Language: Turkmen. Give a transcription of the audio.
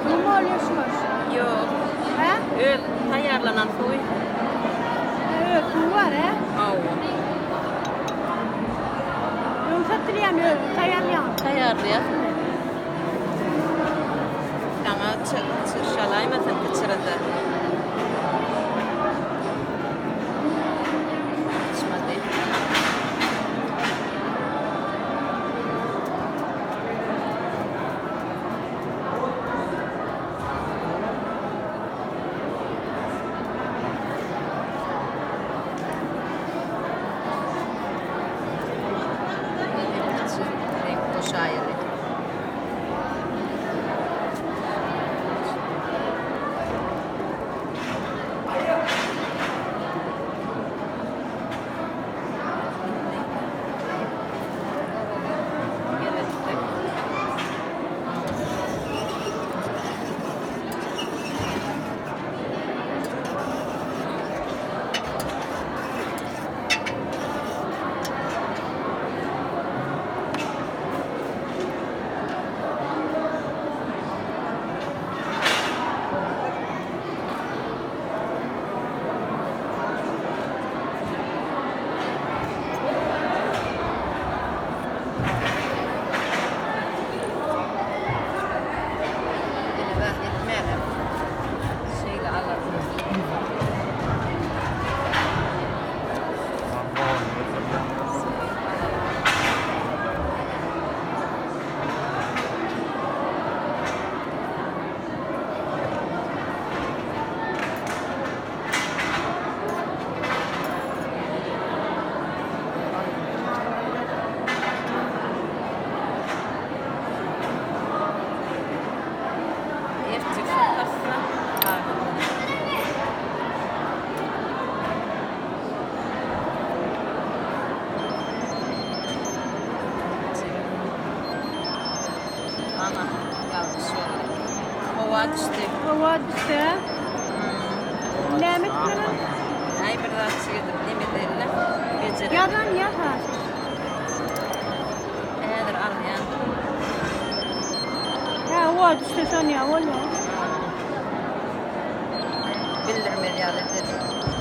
Suw bolýar şular. Ýok. Hä? Öz taýýarlanan suwy. Hä, öz suwy bar, hä? Hawa. Öň satylýan öz taýýarlaýan. Taýýarlaýas. Saňa çyrşalaýmasyn pyçyrada. Çyşmady. Şeýle alarsyň. Ertir satarsa, Ana, ýalňyş boldy. Howa düşdi. Howa düşdi. Näme etmeli? Aý bir zatçy edip neme edeli? Bejereli. Ýazan ýaz ha. Häzir alýan. Ha, howa düşse şonýa bolýar. Bildirmez ýaly edeli.